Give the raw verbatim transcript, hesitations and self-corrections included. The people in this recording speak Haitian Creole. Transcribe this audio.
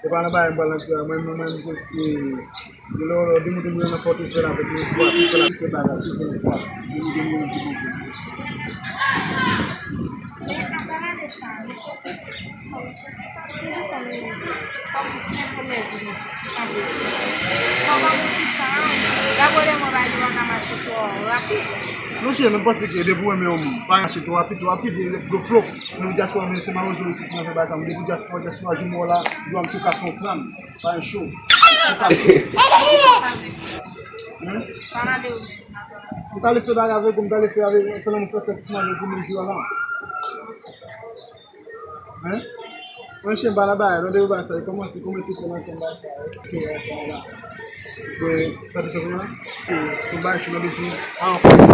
E pa nan bagay m pral nan ti bagay. Mwen menm, mwen menm, se, se, se lè w, lè w demoute moun nan fò tou fè l avèk yon fwa, tou fè l avèk se bagay, tou fè l fwa. Demoute moun nan ti bokou. Mesye, nou panse ke depi w renmen yon moun, pa mache twò rapid, twò rapid, e gwo plop. Nou dyaspora, men se mawozo isit nan fè bagay sa. Depi dyaspora, dyaspora, jou mò la, jou a m tou kase yon flanm. Pa yon cho. Hein? M ta le fè bagay avèk ou, m ta le fè avèk, fè lanmou, fè sèks manje pou mwen jou a la. Hein? Mwen chen ba la ba, nan de ba sa, e kòmanse, kòman te fè nan chen ba sa, e, e, e, la. Mwen, sa te fè kòman? E, sou ba, chen nan bezwen, a, anpil.